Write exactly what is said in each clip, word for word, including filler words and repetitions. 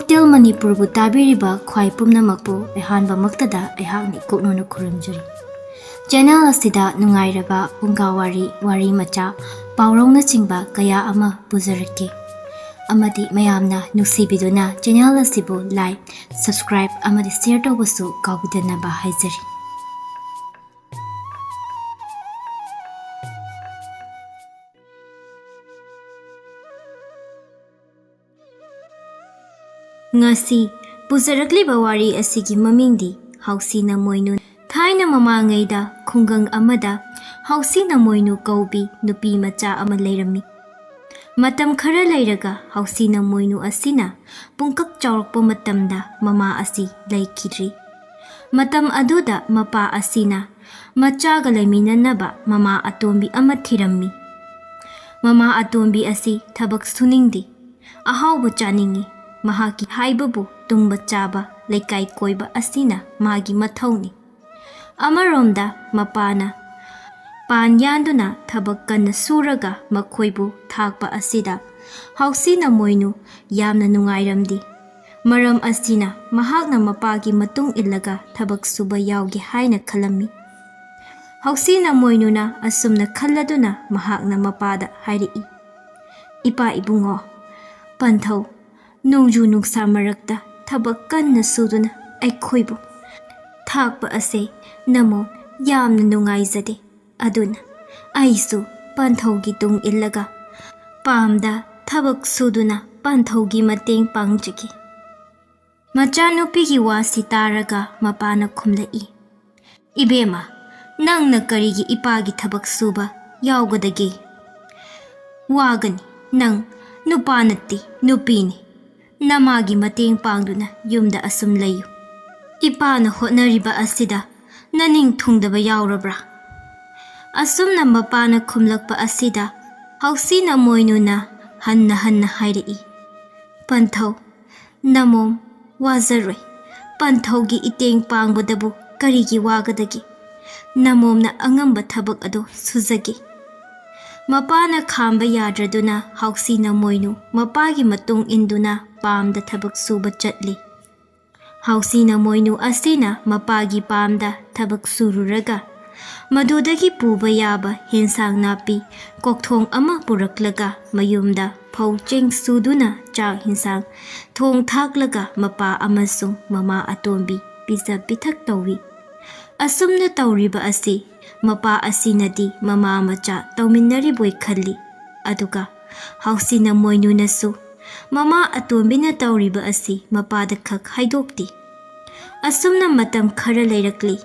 ꯇꯦꯜ ꯃꯅꯤꯄꯨꯔꯕꯨ ꯇꯥꯕꯤꯔꯤꯕ ꯈ꯭ꯋꯥꯏ ꯄꯨꯝꯅꯃꯛꯄꯨ ꯑꯍꯥꯟꯕꯃꯛꯇꯗ ꯑꯩꯍꯥꯛꯅ ꯏꯀꯣꯛꯅꯧꯅ ꯈꯨꯔꯨꯝꯖꯔꯤ꯫ ꯆꯦꯅꯦꯜ ꯑꯁꯤꯗ ꯅꯨꯡꯉꯥꯏꯔꯕ ꯐꯨꯡꯒꯥ ꯋꯥꯔꯤ, ꯋꯥꯔꯤ ꯃꯆꯥ, ꯄꯥꯎꯔꯧꯅꯆꯤꯡꯕ ꯀꯌꯥ ꯑꯃ ꯄꯨꯖꯔꯛꯀꯦ꯫ ꯑꯃꯗꯤ ꯃꯌꯥꯝꯅ ꯅꯨꯡꯁꯤꯕꯤꯗꯨꯅ ꯆꯦꯅꯦꯜ ꯑꯁꯤꯕꯨ like, subscribe ꯑꯃꯗꯤ share ꯇꯧꯕꯁꯨ ꯀꯥꯎꯕꯤꯗꯅꯕ ꯍꯥꯏꯖꯔꯤ꯫ ꯉꯁꯤ ꯄꯨꯖꯔꯛꯂꯤꯕ ꯋꯥꯔꯤ ꯑꯁꯤꯒꯤ ꯃꯃꯤꯡꯗꯤ ꯍꯥꯎꯁꯤꯅ ꯃꯣꯏꯅꯨ꯫ ꯊꯥꯏꯅ ꯃꯃꯥꯡꯉꯩꯗ ꯈꯨꯡꯒꯪ ꯑꯃꯗ ꯍꯥꯎꯁꯤꯅ ꯃꯣꯏꯅꯨ ꯀꯧꯕꯤ ꯅꯨꯄꯤ ꯃꯆꯥ ꯑꯃ ꯂꯩꯔꯝꯃꯤ꯫ ꯃꯇꯝ ꯈꯔ ꯂꯩꯔꯒ ꯍꯥꯎꯁꯤꯅ ꯃꯣꯏꯅꯨ ꯑꯁꯤꯅ ꯄꯨꯡꯀꯛ ꯆꯥꯎꯔꯛꯄ ꯃꯇꯝꯗ ꯃꯃꯥ ꯑꯁꯤ ꯂꯩꯈꯤꯗ꯭ꯔꯤ꯫ ꯃꯇꯝ ꯑꯗꯨꯗ ꯃꯄꯥ ꯑꯁꯤꯅ ꯃꯆꯥꯒ ꯂꯩꯃꯤꯟꯅꯅꯕ ꯃꯃꯥ ꯑꯇꯣꯝꯕꯤ ꯑꯃ ꯊꯤꯔꯝꯃꯤ꯫ ꯃꯃꯥ ꯑꯇꯣꯝꯕꯤ ꯑꯁꯤ ꯊꯕꯛ ꯁꯨꯅꯤꯡꯗꯦ, ꯑꯍꯥꯎꯕ ꯆꯥꯅꯤꯡꯏ꯫ ꯃꯍꯥꯛꯀꯤ ꯍꯥꯏꯕꯕꯨ ꯇꯨꯝꯕ ꯆꯥꯕ, ꯂꯩꯀꯥꯏ ꯀꯣꯏꯕ ꯑꯁꯤꯅ ꯃꯥꯒꯤ ꯃꯊꯧꯅꯤ꯫ ꯑꯃꯔꯣꯝꯗ ꯃꯄꯥꯅ ꯄꯥꯟ ꯌꯥꯟꯗꯨꯅ ꯊꯕꯛ ꯀꯟꯅ ꯁꯨꯔꯒ ꯃꯈꯣꯏꯕꯨ ꯊꯥꯛꯄ ꯑꯁꯤꯗ ꯍꯥꯎꯁꯤꯅ ꯃꯣꯏꯅꯨ ꯌꯥꯝꯅ ꯅꯨꯡꯉꯥꯏꯔꯝꯗꯦ꯫ ꯃꯔꯝ ꯑꯁꯤꯅ ꯃꯍꯥꯛꯅ ꯃꯄꯥꯒꯤ ꯃꯇꯨꯡ ꯏꯜꯂꯒ ꯊꯕꯛ ꯁꯨꯕ ꯌꯥꯎꯒꯦ ꯍꯥꯏꯅ ꯈꯜꯂꯝꯃꯤ꯫ ꯍꯥꯎꯁꯤꯅ ꯃꯣꯏꯅꯨꯅ ꯑꯁꯨꯝꯅ ꯈꯜꯂꯗꯨꯅ ꯃꯍꯥꯛꯅ ꯃꯄꯥꯗ ꯍꯥꯏꯔꯛꯏ, "ꯏꯄꯥ ꯏꯕꯨꯡꯉꯣ, ꯄꯟꯊꯧ, ꯅꯣꯡꯖꯨ ꯅꯨꯡꯁꯥ ꯃꯔꯛꯇ ꯊꯕꯛ ꯀꯟꯅ ꯁꯨꯗꯨꯅ ꯑꯩꯈꯣꯏꯕꯨ ꯊꯥꯛꯄ ꯑꯁꯦ ꯅꯃꯣꯝ ꯌꯥꯝꯅ ꯅꯨꯡꯉꯥꯏꯖꯗꯦ꯫ ꯑꯗꯨꯅ ꯑꯩꯁꯨ ꯄꯟꯊꯧꯒꯤ ꯇꯨꯡ ꯏꯜꯂꯒ ꯄꯥꯝꯗ ꯊꯕꯛ ꯁꯨꯗꯨꯅ ꯄꯟꯊꯧꯒꯤ ꯃꯇꯦꯡ ꯄꯥꯡꯖꯒꯦ꯫" ꯃꯆꯥꯅꯨꯄꯤꯒꯤ ꯋꯥꯁꯤ ꯇꯥꯔꯒ ꯃꯄꯥꯅ ꯈꯨꯝꯂꯛꯏ, "ꯏꯕꯦꯝꯃ, ꯅꯪꯅ ꯀꯔꯤꯒꯤ ꯏꯄꯥꯒꯤ ꯊꯕꯛ ꯁꯨꯕ ꯌꯥꯎꯒꯗꯒꯦ? ꯋꯥꯒꯅꯤ꯫ ꯅꯪ ꯅꯨꯄꯥ ꯅꯠꯇꯦ, ꯅꯨꯄꯤꯅꯤ꯫ ꯅꯃꯥꯒꯤ ꯃꯇꯦꯡ ꯄꯥꯡꯗꯨꯅ ꯌꯨꯝꯗ ꯑꯁꯨꯝ ꯂꯩꯌꯨ꯫ ꯏꯄꯥꯅ ꯍꯣꯠꯅꯔꯤꯕ ꯑꯁꯤꯗ ꯅꯅꯤꯡ ꯊꯨꯡꯗꯕ ꯌꯥꯎꯔꯕ꯭ꯔꯥ?" ꯑꯁꯨꯝꯅ ꯃꯄꯥꯅ ꯈꯨꯝꯂꯛꯄ ꯑꯁꯤꯗ ꯍꯥꯎꯁꯤꯅ ꯃꯣꯏꯅꯨꯅ ꯍꯟꯅ ꯍꯟꯅ ꯍꯥꯏꯔꯛꯏ, "ꯄꯟꯊꯧ, ꯅꯃꯣꯝ ꯋꯥꯖꯔꯣꯏ꯫ ꯄꯟꯊꯧꯒꯤ ꯏꯇꯦꯡ ꯄꯥꯡꯕꯗꯕꯨ ꯀꯔꯤꯒꯤ ꯋꯥꯒꯗꯒꯦ? ꯅꯃꯣꯝꯅ ꯑꯉꯝꯕ ꯊꯕꯛ ꯑꯗꯨ ꯁꯨꯖꯒꯦ꯫" ꯃꯄꯥꯅ ꯈꯥꯝꯕ ꯌꯥꯗ꯭ꯔꯗꯨꯅ ꯍꯥꯎꯁꯤꯅ ꯃꯣꯏꯅꯨ ꯃꯄꯥꯒꯤ ꯃꯇꯨꯡ ꯏꯟꯗꯨꯅ ꯄꯥꯝꯗ ꯊꯕꯛ ꯁꯨꯕ ꯆꯠꯂꯤ꯫ ꯍꯥꯎꯁꯤꯅ ꯃꯣꯏꯅꯨ ꯑꯁꯤꯅ ꯃꯄꯥꯒꯤ ꯄꯥꯝꯗ ꯊꯕꯛ ꯁꯨꯔꯨꯔꯒ ꯃꯗꯨꯗꯒꯤ ꯄꯨꯕ ꯌꯥꯕ ꯍꯦꯟꯁꯥꯡ ꯅꯥꯄꯤ ꯀꯣꯛꯊꯣꯡ ꯑꯃ ꯄꯨꯔꯛꯂꯒ ꯃꯌꯨꯝꯗ ꯐꯧ ꯆꯦꯡ ꯁꯨꯗꯨꯅ ꯆꯥꯛ ꯍꯦꯟꯁꯥꯡ ꯊꯣꯡ ꯊꯥꯛꯂꯒ ꯃꯄꯥ ꯑꯃꯁꯨꯡ ꯃꯃꯥ ꯑꯇꯣꯝꯕꯤ ꯄꯤꯖ ꯄꯤꯊꯛ ꯇꯧꯏ꯫ ꯑꯁꯨꯝꯅ ꯇꯧꯔꯤꯕ ꯑꯁꯤ ꯃꯄꯥ ꯑꯁꯤꯅꯗꯤ ꯃꯃꯥ ꯃꯆꯥ ꯇꯧꯃꯤꯟꯅꯔꯤꯕꯣꯏ ꯈꯜꯂꯤ꯫ ꯑꯗꯨꯒ ꯍꯥꯎꯁꯤꯅ ꯃꯣꯏꯅꯨꯅꯁꯨ ꯃꯃꯥ ꯑꯇꯣꯝꯕꯤꯅ ꯇꯧꯔꯤꯕ ꯑꯁꯤ ꯃꯄꯥꯗ ꯈꯛ ꯍꯥꯏꯗꯣꯛꯇꯦ꯫ ꯑꯁꯨꯝꯅ ꯃꯇꯝ ꯈꯔ ꯂꯩꯔꯛꯂꯤ꯫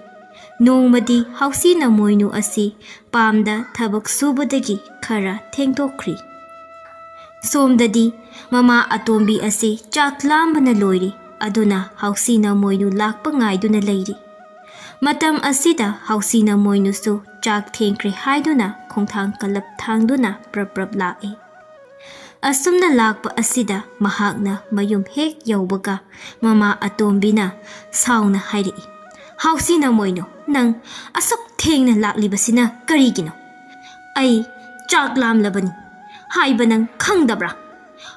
ꯅꯣꯡꯃꯗꯤ ꯍꯥꯎꯁꯤꯅ ꯃꯣꯏꯅꯨ ꯑꯁꯤ ꯄꯥꯝꯗ ꯊꯕꯛ ꯁꯨꯕꯗꯒꯤ ꯈꯔ ꯊꯦꯡꯗꯣꯛꯈ꯭ꯔꯤ꯫ ꯁꯣꯝꯗꯗꯤ ꯃꯃꯥ ꯑꯇꯣꯝꯕꯤ ꯑꯁꯤ ꯆꯥꯛ ꯂꯥꯝꯕꯅ ꯂꯣꯏꯔꯦ꯫ ꯑꯗꯨꯅ ꯍꯥꯎꯁꯤꯅ ꯃꯣꯏꯅꯨ ꯂꯥꯛꯄ ꯉꯥꯏꯗꯨꯅ ꯂꯩꯔꯤ꯫ ꯃꯇꯝ ꯑꯁꯤꯗ ꯍꯥꯎꯁꯤꯅ ꯃꯣꯏꯅꯨꯁꯨ ꯆꯥꯛ ꯊꯦꯡꯈ꯭ꯔꯦ ꯍꯥꯏꯗꯨꯅ ꯈꯣꯡꯊꯥꯡ ꯀꯜꯂꯞ ꯊꯥꯡꯗꯨꯅ ꯄ꯭ꯔꯞ ꯄ꯭ꯔꯞ ꯂꯥꯛꯏ꯫ ꯑꯁꯨꯝꯅ ꯂꯥꯛꯄ ꯑꯁꯤꯗ ꯃꯍꯥꯛꯅ ꯃꯌꯨꯝ ꯍꯦꯛ ꯌꯧꯕꯒ ꯃꯃꯥ ꯑꯇꯣꯝꯕꯤꯅ ꯁꯥꯎꯅ ꯍꯥꯏꯔꯛꯏ, "ꯍꯥꯎꯁꯤꯅ ꯃꯣꯏꯅꯨ, ꯅꯪ ꯑꯁꯨꯛ ꯊꯦꯡꯅ ꯂꯥꯛꯂꯤꯕꯁꯤꯅ ꯀꯔꯤꯒꯤꯅꯣ? ꯑꯩ ꯆꯥꯛ ꯂꯥꯝꯂꯕꯅꯤ ꯍꯥꯏꯕ ꯅꯪ ꯈꯪꯗꯕ꯭ꯔꯥ?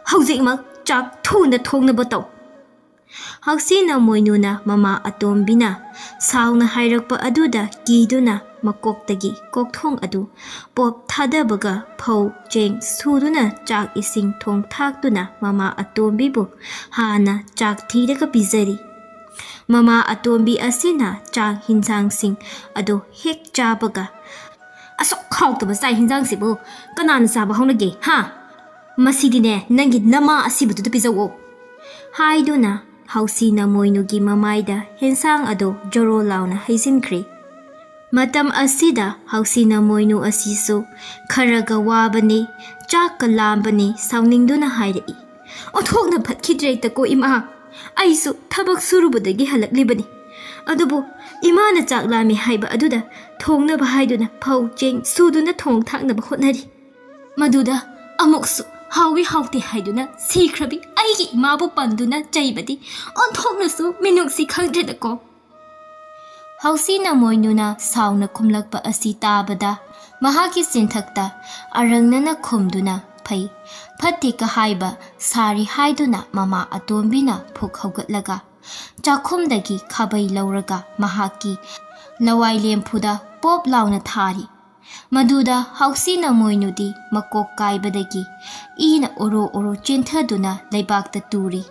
ꯍꯧꯖꯤꯛꯃꯛ ꯆꯥꯛ ꯊꯨꯅ ꯊꯣꯡꯅꯕ ꯇꯧ꯫" ꯍꯥꯎꯁꯤꯅ ꯃꯣꯏꯅꯨꯅ ꯃꯃꯥ ꯑꯇꯣꯝꯕꯤꯅ ꯁꯥꯎꯅ ꯍꯥꯏꯔꯛꯄ ꯑꯗꯨꯗ ꯀꯤꯗꯨꯅ ꯃꯀꯣꯛꯇꯒꯤ ꯀꯣꯛꯊꯣꯡ ꯑꯗꯨ ꯄꯣꯞ ꯊꯥꯗꯕꯒ ꯐꯧ ꯆꯦꯡ ꯁꯨꯗꯨꯅ ꯆꯥꯛ ꯏꯁꯤꯡ ꯊꯣꯡ ꯊꯥꯛꯇꯨꯅ ꯃꯃꯥ ꯑꯇꯣꯝꯕꯤꯕꯨ ꯍꯥꯟꯅ ꯆꯥꯛ ꯊꯤꯔꯒ ꯄꯤꯖꯔꯤ꯫ ꯃꯃꯥ ꯑꯇꯣꯝꯕꯤ ꯑꯁꯤꯅ ꯆꯥꯛ ꯍꯤꯟꯖꯥꯡꯁꯤꯡ ꯑꯗꯨ ꯍꯦꯛ ꯆꯥꯕꯒ, "ꯑꯁꯨꯛ ꯍꯥꯎꯇꯕ ꯆꯥꯛ ꯍꯤꯟꯖꯥꯡꯁꯤꯕꯨ ꯀꯅꯥꯅ ꯆꯥꯕ ꯍꯧꯅꯒꯦ, ꯍꯥ? ꯃꯁꯤꯗꯤꯅꯦ, ꯅꯪꯒꯤ ꯅꯃꯥ ꯑꯁꯤꯕꯗꯨꯗ ꯄꯤꯖꯧꯑꯣ," ꯍꯥꯏꯗꯨꯅ ꯍꯥꯎꯁꯤꯅ ꯃꯣꯏꯅꯨꯒꯤ ꯃꯃꯥꯏꯗ ꯍꯦꯟꯁꯥꯡ ꯑꯗꯨ ꯖꯣꯔꯣ ꯂꯥꯎꯅ ꯍꯩꯖꯤꯟꯈ꯭ꯔꯦ꯫ ꯃꯇꯝ ꯑꯁꯤꯗ ꯍꯥꯎꯁꯤꯅ ꯃꯣꯏꯅꯨ ꯑꯁꯤꯁꯨ ꯈꯔꯒ ꯋꯥꯕꯅꯤ, ꯆꯥꯛꯀ ꯂꯥꯝꯕꯅꯤ, ꯁꯥꯎꯅꯤꯡꯗꯨꯅ ꯍꯥꯏꯔꯛꯏ, "ꯑꯣꯟꯊꯣꯛꯅ ꯐꯠꯈꯤꯗ꯭ꯔꯦ ꯇꯀꯣ ꯏꯃꯥ꯫ ꯑꯩꯁꯨ ꯊꯕꯛ ꯁꯨꯔꯨꯕꯗꯒꯤ ꯍꯜꯂꯛꯂꯤꯕꯅꯤ꯫ ꯑꯗꯨꯕꯨ ꯏꯃꯥꯅ ꯆꯥꯛ ꯂꯥꯝꯃꯤ ꯍꯥꯏꯕ ꯑꯗꯨꯗ ꯊꯣꯡꯅꯕ ꯍꯥꯏꯗꯨꯅ ꯐꯧ ꯆꯦꯡ ꯁꯨꯗꯨꯅ ꯊꯣꯡ ꯊꯥꯛꯅꯕ ꯍꯣꯠꯅꯔꯤ꯫ ꯃꯗꯨꯗ ꯑꯃꯨꯛꯁꯨ ꯍꯥꯎꯏ ꯍꯥꯎꯇꯦ ꯍꯥꯏꯗꯨꯅ ꯁꯤꯈ꯭ꯔꯕꯤ ꯑꯩꯒꯤ ꯏꯃꯥꯕꯨ ꯄꯟꯗꯨꯅ ꯆꯩꯕꯗꯤ ꯑꯣꯟꯊꯣꯛꯅꯁꯨ ꯃꯤꯅꯨꯡꯁꯤ ꯈꯪꯗ꯭ꯔꯦꯗꯀꯣ꯫" ꯍꯧꯁꯤꯅ ꯃꯣꯏꯅꯨꯅ ꯁꯥꯎꯅ ꯈꯨꯝꯂꯛꯄ ꯑꯁꯤ ꯇꯥꯕꯗ ꯃꯍꯥꯛꯀꯤ ꯆꯤꯟꯊꯛꯇ ꯑꯔꯪꯅꯅ ꯈꯨꯝꯗꯨꯅ ꯐꯩ ꯐꯠꯇꯦ ꯀꯍꯥꯏꯕ ꯁꯥꯔꯤ ꯍꯥꯏꯗꯨꯅ ꯃꯃꯥ ꯑꯇꯣꯝꯕꯤꯅ ꯐꯨꯛ ꯍꯧꯒꯠꯂꯒ ꯆꯥꯛꯈꯨꯝꯗꯒꯤ ꯈꯥꯕꯩ ꯂꯧꯔꯒ ꯃꯍꯥꯛꯀꯤ ꯂꯋꯥꯏ ꯂꯦꯝꯐꯨꯗ ꯄꯣꯞ ꯂꯥꯎꯅ ꯊꯥꯔꯤ꯫ ꯃꯗꯨꯗ ꯍꯧꯁꯤꯅ ꯃꯣꯏꯅꯨꯗꯤ ꯃꯀꯣꯛ ꯀꯥꯏꯕꯗꯒꯤ ꯏꯅ ꯑꯣꯔꯣ ꯑꯣꯔꯣ ꯆꯦꯟꯊꯗꯨꯅ ꯂꯩꯕꯥꯛꯇ ꯇꯨꯔꯤ꯫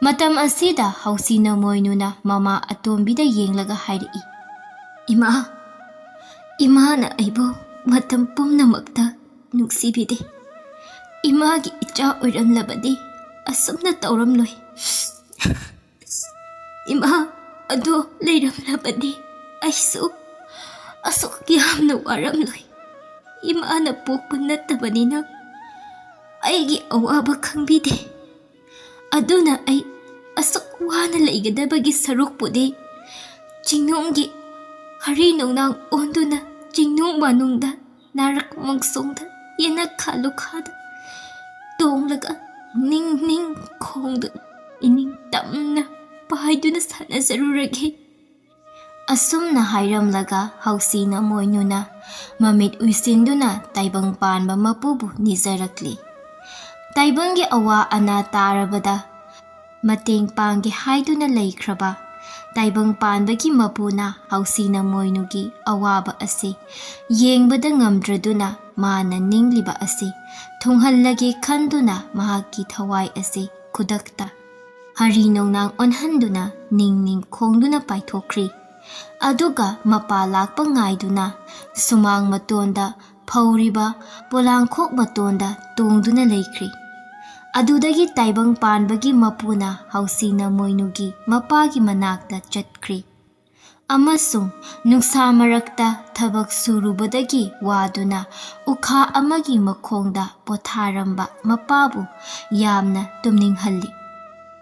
ꯃꯇꯝ ꯑꯁꯤꯗ ꯍꯧꯁꯤꯅ ꯃꯣꯏꯅꯨꯅ ꯃꯃꯥ ꯑꯇꯣꯝꯕꯤꯗ ꯌꯦꯡꯂꯒ ꯍꯥꯏꯔꯛꯏ, "ꯏꯃꯥ, ꯏꯃꯥꯅ ꯑꯩꯕꯨ ꯃꯇꯝ ꯄꯨꯝꯅꯃꯛꯇ ꯅꯨꯡꯁꯤꯕꯤꯗꯦ꯫ ꯏꯃꯥꯒꯤ ꯏꯆꯥ ꯑꯣꯏꯔꯝꯂꯕꯗꯤ ꯑꯁꯨꯝꯅ ꯇꯧꯔꯝꯂꯣꯏ꯫ ꯏꯃꯥ ꯑꯗꯣ ꯂꯩꯔꯝꯂꯕꯗꯤ ꯑꯩꯁꯨ ꯑꯁꯨꯛ ꯌꯥꯝꯅ ꯋꯥꯔꯝꯂꯣꯏ꯫ ꯏꯃꯥꯅ ꯄꯣꯛꯄ ꯅꯠꯇꯕꯅꯤꯅ ꯑꯩꯒꯤ ꯑꯋꯥꯕ ꯈꯪꯕꯤꯗꯦ꯫ ꯑꯗꯨꯅ ꯑꯩ ꯑꯁꯨꯛ ꯋꯥꯅ ꯂꯩꯒꯗꯕꯒꯤ ꯁꯔꯨꯛꯄꯨꯗꯤ ꯆꯤꯡꯅꯨꯡꯒꯤ ꯍꯔꯤ ꯅꯣꯡꯅꯥꯡ ꯑꯣꯟꯗꯨꯅ ꯆꯤꯡꯅꯨꯡ ꯃꯅꯨꯡꯗ ꯅꯥꯔꯛ ꯃꯣꯡꯁꯣꯡꯗ ꯌꯦꯅꯈꯥ ꯂꯨꯈꯥꯗ ꯇꯣꯡꯂꯒ ꯅꯤꯡ ꯅꯤꯡ ꯈꯣꯡꯗꯨꯅ ꯏꯅꯤꯡ ꯇꯝꯅ ꯄꯥꯏꯗꯨꯅ ꯁꯥꯟꯅꯖꯔꯨꯔꯒꯦ꯫" ꯑꯁꯨꯝꯅ ꯍꯥꯏꯔꯝꯂꯒ ꯍꯧꯁꯤꯅ ꯃꯣꯏꯅꯨꯅ ꯃꯃꯤꯠ ꯎꯏꯁꯤꯟꯗꯨꯅ ꯇꯥꯏꯕꯪ ꯄꯥꯟꯕ ꯃꯄꯨꯕꯨ ꯅꯤꯖꯔꯛꯂꯤ꯫ ꯇꯥꯏꯕꯪꯒꯤ ꯑꯋꯥ ꯑꯅꯥ ꯇꯥꯔꯕꯗ ꯃꯇꯦꯡ ꯄꯥꯡꯒꯦ ꯍꯥꯏꯗꯨꯅ ꯂꯩꯈ꯭ꯔꯕ ꯇꯥꯏꯕꯪ ꯄꯥꯟꯕꯒꯤ ꯃꯄꯨꯅ ꯍꯧꯁꯤꯅ ꯃꯣꯏꯅꯨꯒꯤ ꯑꯋꯥꯕ ꯑꯁꯤ ꯌꯦꯡꯕꯗ ꯉꯝꯗ꯭ꯔꯗꯨꯅ ꯃꯥꯅ ꯅꯤꯡꯂꯤꯕ ꯑꯁꯤ ꯊꯨꯡꯍꯜꯂꯒꯦ ꯈꯟꯗꯨꯅ ꯃꯍꯥꯛꯀꯤ ꯊꯋꯥꯏ ꯑꯁꯤ ꯈꯨꯗꯛꯇ ꯍꯔꯤ ꯅꯣꯡꯅꯥꯡ ꯑꯣꯟꯍꯟꯗꯨꯅ ꯅꯤꯡ ꯅꯤꯡ ꯈꯣꯡꯗꯨꯅ ꯄꯥꯏꯊꯣꯛꯈ꯭ꯔꯤ꯫ ꯑꯗꯨꯒ ꯃꯄꯥ ꯂꯥꯛꯄ ꯉꯥꯏꯗꯨꯅ ꯁꯨꯃꯥꯡ ꯃꯇꯣꯟꯗ ꯐꯧꯔꯤꯕ ꯄꯣꯂꯥꯡꯈꯣꯛ ꯃꯇꯣꯟꯗ ꯇꯣꯡꯗꯨꯅ ꯂꯩꯈ꯭ꯔꯤ꯫ ꯑꯗꯨꯗꯒꯤ ꯇꯥꯏꯕꯪ ꯄꯥꯟꯕꯒꯤ ꯃꯄꯨꯅ ꯍꯧꯁꯤꯅ ꯃꯣꯏꯅꯨꯒꯤ ꯃꯄꯥꯒꯤ ꯃꯅꯥꯛꯇ ꯆꯠꯈ꯭ꯔꯤ꯫ ꯑꯃꯁꯨꯡ ꯅꯨꯡꯁꯥ ꯃꯔꯛꯇ ꯊꯕꯛ ꯁꯨꯔꯨꯕꯗꯒꯤ ꯋꯥꯗꯨꯅ ꯎꯈꯥ ꯑꯃꯒꯤ ꯃꯈꯣꯡꯗ ꯄꯣꯊꯥꯔꯝꯕ ꯃꯄꯥꯕꯨ ꯌꯥꯝꯅ ꯇꯨꯝꯅꯤꯡꯍꯜꯂꯤ꯫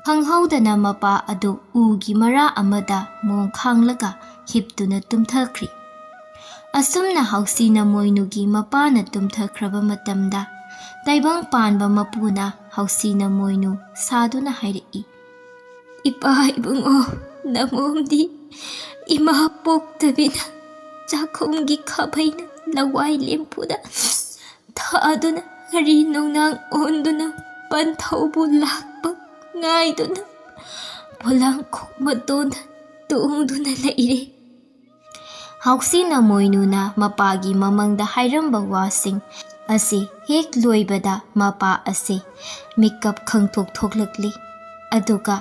ꯈꯪꯍꯧꯗꯅ ꯃꯄꯥ ꯑꯗꯨ ꯎꯒꯤ ꯃꯔꯥ ꯑꯃꯗ ꯃꯣꯡ ꯈꯥꯡꯂꯒ ꯍꯤꯞꯇꯨꯅ ꯇꯨꯝꯊꯈ꯭ꯔꯤ꯫ ꯑꯁꯨꯝꯅ ꯍꯧꯁꯤꯅ ꯃꯣꯏꯅꯨꯒꯤ ꯃꯄꯥꯅ ꯇꯨꯝꯊꯈ꯭ꯔꯕ ꯃꯇꯝꯗ ꯇꯥꯏꯕꯪ ꯄꯥꯟꯕ ꯃꯄꯨꯅ ꯍꯧꯁꯤꯅ ꯃꯣꯏꯅꯨ ꯁꯥꯗꯨꯅ ꯍꯥꯏꯔꯛꯏ, "ꯏꯄꯥ ꯏꯕꯨꯡꯉꯣ, ꯅꯃꯣꯝꯗꯤ ꯏꯃꯥ ꯄꯣꯛꯇꯕꯤꯅ ꯆꯥꯛꯈꯨꯝꯒꯤ ꯈꯥꯕꯩꯅ ꯂꯋꯥꯏ ꯂꯦꯝꯐꯨꯗ ꯊꯥꯗꯨꯅ ꯍꯔꯤ ꯅꯣꯡꯅꯥꯡ ꯑꯣꯟꯗꯨꯅ ꯄꯟꯊꯧꯕꯨ ꯂꯥꯛꯄ ꯉꯥꯏꯗꯨꯅ ꯄꯣꯂꯥꯡꯈꯣꯛ ꯃꯇꯣꯟꯗ ꯇꯣꯡꯗꯨꯅ ꯂꯩꯔꯦ꯫ ꯍꯥꯎꯁꯤꯅ ꯃꯣꯏꯅꯨꯅ ꯃꯄꯥꯒꯤ ꯃꯃꯪꯗ ꯍꯥꯏꯔꯝꯕ ꯋꯥꯁꯤꯡ ꯑꯁꯤ ꯍꯦꯛ ꯂꯣꯏꯕꯗ ꯃꯄꯥ ꯑꯁꯤ ꯃꯤꯀꯞ ꯈꯪꯊꯣꯛ ꯊꯣꯛꯂꯛꯂꯤ꯫ ꯑꯗꯨꯒ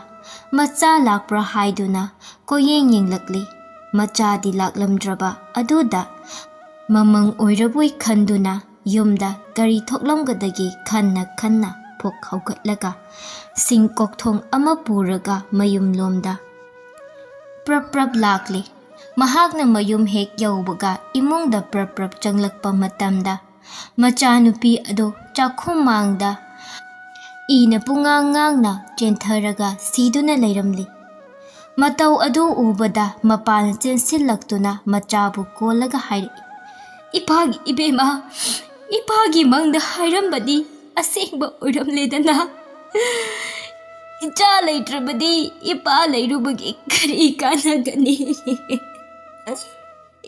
ꯃꯆꯥ ꯂꯥꯛꯄ꯭ꯔꯥ ꯍꯥꯏꯗꯨꯅ ꯀꯣꯌꯦꯡ ꯌꯦꯡꯂꯛꯂꯤ꯫ ꯃꯆꯥꯗꯤ ꯂꯥꯛꯂꯝꯗ꯭ꯔꯕ ꯑꯗꯨꯗ ꯃꯃꯪ ꯑꯣꯏꯔꯕꯣꯏ ꯈꯟꯗꯨꯅ ꯌꯨꯝꯗ ꯀꯔꯤ ꯊꯣꯛꯂꯝꯒꯗꯒꯦ ꯈꯟꯅ ꯈꯟꯅ ꯐꯨꯛ ꯍꯧꯒꯠꯂꯒ ꯁꯤꯡ ꯀꯣꯛꯊꯣꯡ ꯑꯃ ꯄꯨꯔꯒ ꯃꯌꯨꯝꯂꯣꯝꯗ ꯄ꯭ꯔꯞ ꯄ꯭ꯔꯞ ꯂꯥꯛꯂꯦ꯫ ꯃꯍꯥꯛꯅ ꯃꯌꯨꯝ ꯍꯦꯛ ꯌꯧꯕꯒ ꯏꯃꯨꯡꯗ ꯄ꯭ꯔꯞ ꯄ꯭ꯔꯞ ꯆꯪꯂꯛꯄ ꯃꯇꯝꯗ ꯃꯆꯥꯅꯨꯄꯤ ꯑꯗꯨ ꯆꯥꯛꯈꯨꯝ ꯃꯥꯡꯗ ꯏꯅ ꯄꯨꯡꯉꯥꯡ ꯉꯥꯡꯅ ꯆꯦꯟꯊꯔꯒ ꯁꯤꯗꯨꯅ ꯂꯩꯔꯝꯂꯤ꯫ ꯃꯇꯧ ꯑꯗꯨ ꯎꯕꯗ ꯃꯄꯥꯅ ꯆꯦꯟꯁꯤꯜꯂꯛꯇꯨꯅ ꯃꯆꯥꯕꯨ ꯀꯣꯜꯂꯒ ꯍꯥꯏꯔꯛꯏ, "ꯏꯄꯥꯒꯤ ꯏꯕꯦꯝꯃ, ꯏꯄꯥꯒꯤ ꯃꯪꯗ ꯍꯥꯏꯔꯝꯕꯗꯤ ꯑꯁꯦꯡꯕ ꯑꯣꯏꯔꯝꯂꯦꯗꯅ꯫ ꯏꯆꯥ ꯂꯩꯇ꯭ꯔꯕꯗꯤ ꯏꯄꯥ ꯂꯩꯔꯨꯕꯒꯤ ꯀꯔꯤ ꯀꯥꯟꯅꯒꯅꯤ?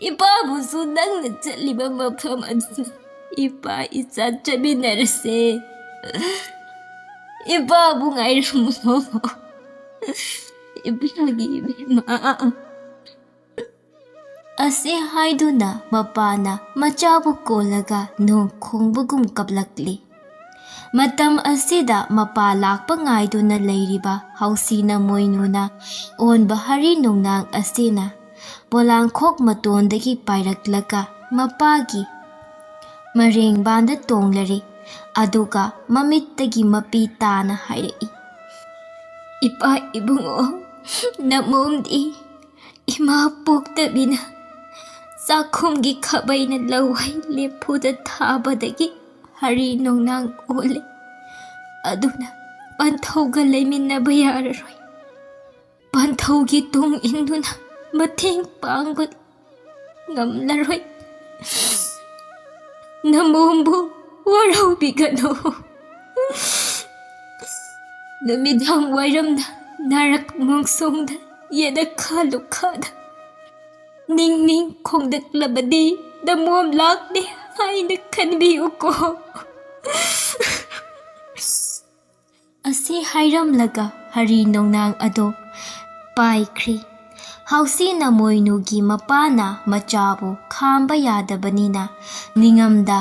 ꯏꯄꯥꯕꯨꯁꯨ ꯅꯪꯅ ꯆꯠꯂꯤꯕ ꯃꯐꯝ ꯑꯗꯨꯗ ꯏꯄꯥ ꯏꯆꯥ ꯆꯠꯃꯤꯟꯅꯔꯁꯦ꯫ ꯏꯄꯥꯕꯨ ꯉꯥꯏꯔꯝꯃꯣ, ꯏꯄꯥꯒꯤ ꯏꯕꯦꯝꯃ"꯫ ꯑꯁꯤ ꯍꯥꯏꯗꯨꯅ ꯃꯄꯥꯅ ꯃꯆꯥꯕꯨ ꯀꯣꯜꯂꯒ ꯅꯣꯡ ꯈꯣꯡꯕꯒꯨꯝ ꯀꯞꯂꯛꯂꯤ꯫ ꯃꯇꯝ ꯑꯁꯤꯗ ꯃꯄꯥ ꯂꯥꯛꯄ ꯉꯥꯏꯗꯨꯅ ꯂꯩꯔꯤꯕ ꯍꯥꯎꯁꯤꯅ ꯃꯣꯏꯅꯨꯅ ꯑꯣꯟꯕ ꯍꯔꯤ ꯅꯣꯡꯅꯥꯡ ꯑꯁꯤꯅ ꯄꯣꯂꯥꯡꯈꯣꯛ ꯃꯇꯣꯟꯗꯒꯤ ꯄꯥꯏꯔꯛꯂꯒ ꯃꯄꯥꯒꯤ ꯃꯔꯦꯡꯕꯥꯟꯗ ꯇꯣꯡꯂꯔꯦ꯫ ꯑꯗꯨꯒ ꯃꯃꯤꯠꯇꯒꯤ ꯃꯄꯤ ꯇꯥꯅ ꯍꯥꯏꯔꯛꯏ, "ꯏꯄꯥ ꯏꯕꯨꯡꯉꯣ, ꯅꯃꯣꯝꯗꯤ ꯏꯃꯥ ꯄꯣꯛꯇꯕꯤꯅ ꯆꯥꯛꯈꯨꯝꯒꯤ ꯈꯥꯕꯩꯅ ꯂꯋꯥꯏ ꯂꯦꯝꯐꯨꯗ ꯊꯥꯕꯗꯒꯤ ꯍꯔꯤ ꯅꯣꯡꯅꯥꯡ ꯑꯣꯜꯂꯦ꯫ ꯑꯗꯨꯅ ꯄꯟꯊꯧꯒ ꯂꯩꯃꯤꯟꯅꯕ ꯌꯥꯔꯔꯣꯏ꯫ ꯄꯟꯊꯧꯒꯤ ꯇꯨꯡ ꯏꯟꯗꯨꯅ ꯃꯇꯦꯡ ꯄꯥꯡꯕ ꯉꯝꯂꯔꯣꯏ꯫ ꯅꯃꯣꯝꯕꯨ ꯋꯥꯔꯧꯕꯤꯒꯅꯨ꯫ ꯅꯨꯃꯤꯗꯥꯡ ꯋꯥꯏꯔꯝꯗ ꯅꯥꯔꯛ ꯃꯣꯡꯁꯣꯡꯗ ꯌꯦꯅꯈꯥ ꯂꯨꯈꯥꯗ ꯅꯤꯡ ꯅꯤꯡ ꯈꯣꯡꯗꯛꯂꯕꯗꯤ ꯅꯃꯣꯝ ꯂꯥꯛꯂꯦ ꯍꯥꯏꯅ ꯈꯟꯕꯤꯌꯨꯀꯣ꯫ ꯑꯁꯤ ꯍꯥꯏꯔꯝꯂꯒ ꯍꯔꯤ ꯅꯣꯡꯅꯥꯡ ꯑꯗꯣ ꯄꯥꯏꯈ꯭ꯔꯤ꯫ ꯍꯥꯎꯁꯤꯅ ꯃꯣꯏꯅꯨꯒꯤ ꯃꯄꯥꯅ ꯃꯆꯥꯕꯨ ꯈꯥꯝꯕ ꯌꯥꯗꯕꯅꯤꯅ ꯅꯤꯡꯉꯝꯗ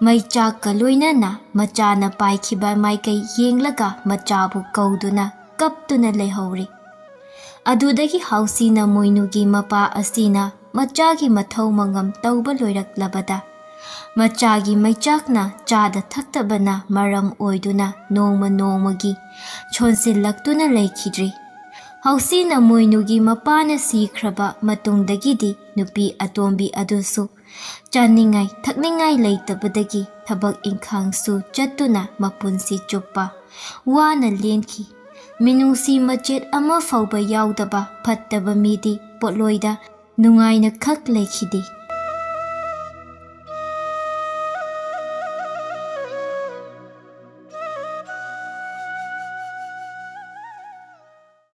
ꯃꯩꯆꯥꯛꯀ ꯂꯣꯏꯅꯅ ꯃꯆꯥꯅ ꯄꯥꯏꯈꯤꯕ ꯃꯥꯏꯀꯩ ꯌꯦꯡꯂꯒ ꯃꯆꯥꯕꯨ ꯀꯧꯗꯨꯅ ꯀꯞꯇꯨꯅ ꯂꯩꯍꯧꯔꯤ꯫ ꯑꯗꯨꯗꯒꯤ ꯍꯥꯎꯁꯤꯅ ꯃꯣꯏꯅꯨꯒꯤ ꯃꯄꯥ ꯑꯁꯤꯅ ꯃꯆꯥꯒꯤ ꯃꯊꯧ ꯃꯉꯝ ꯇꯧꯕ ꯂꯣꯏꯔꯛꯂꯕꯗ ꯃꯆꯥꯒꯤ ꯃꯩꯆꯥꯛꯅ ꯆꯥꯗ ꯊꯛꯇꯕꯅ ꯃꯔꯝ ꯑꯣꯏꯗꯨꯅ ꯅꯣꯡꯃ ꯅꯣꯡꯃꯒꯤ ꯁꯣꯟꯁꯤꯜꯂꯛꯇꯨꯅ ꯂꯩꯈꯤꯗ꯭ꯔꯤ꯫ ꯍꯥꯎꯁꯤꯅ ꯃꯣꯏꯅꯨꯒꯤ ꯃꯄꯥꯅ ꯁꯤꯈ꯭ꯔꯕ ꯃꯇꯨꯡꯗꯒꯤꯗꯤ ꯅꯨꯄꯤ ꯑꯇꯣꯝꯕꯤ ꯑꯗꯨꯁꯨ ꯆꯥꯅꯤꯡꯉꯥꯏ ꯊꯛꯅꯤꯡꯉꯥꯏ ꯂꯩꯇꯕꯗꯒꯤ ꯊꯕꯛ ꯏꯪꯈꯥꯡꯁꯨ ꯆꯠꯇꯨꯅ ꯃꯄꯨꯟꯁꯤ ꯆꯨꯞꯄ ꯋꯥꯅ ꯂꯦꯟꯈꯤ꯫ ꯃꯤꯅꯨꯡꯁꯤ ꯃꯆꯦꯠ ꯑꯃ ꯐꯥꯎꯕ ꯌꯥꯎꯗꯕ ꯐꯠꯇꯕ ꯃꯤꯗꯤ ꯄꯣꯠꯂꯣꯏꯗ ꯅꯨꯡꯉꯥꯏꯅ ꯈꯛ ꯂꯩꯈꯤꯗꯦ꯫